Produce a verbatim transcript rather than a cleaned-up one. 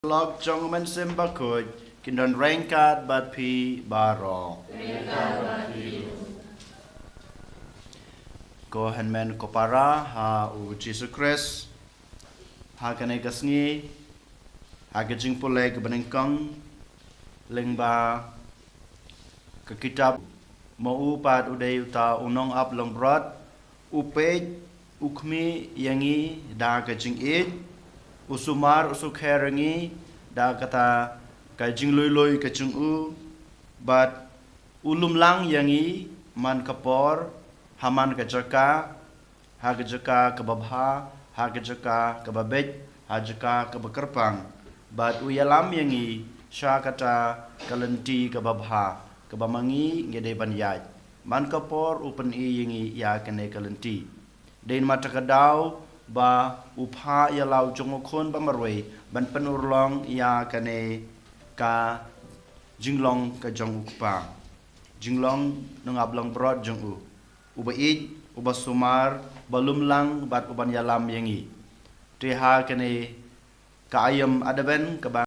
lok jong u Mynsiem Bakhuid kin don ryngkat bad phi baroh. Ko hynmen ko para ha u Jisu Khrist, ha kane ka sngi, ha ka jingpule ka banyngkong lyngba ka kitab, ma u pat u dei uta u nongap langbrot, u peit u khmih ïa ngi da ka jingïeit, u sumar u sukher ïa ngi da kata ka jinglui lui ka jong u, bad u lumlang ïa ngi man ka por, ha man ka jaka, ha ka jaka kaba bha, ha ka jaka kaba beit, ha jaka kaba kyrpang. Bad u ïalam ïa ngi sha kata ka lynti kaba bha, kaba ma ngi ngi dei ban ïaid. Man ka por u pyni ïa ngi ïa kane ka lynti. Dei namar kata ka daw ba u phah ïa la u jong u Khun ba marwei ban pynurlong ïa kane ka jinglong ka jong u Kpa. Jinglong nongap langbrot jong u. Uba ïeit, uba sumar, ba lumlang bad uban ïalam ïa ngi. Te ha kane ka aïom Advent kaba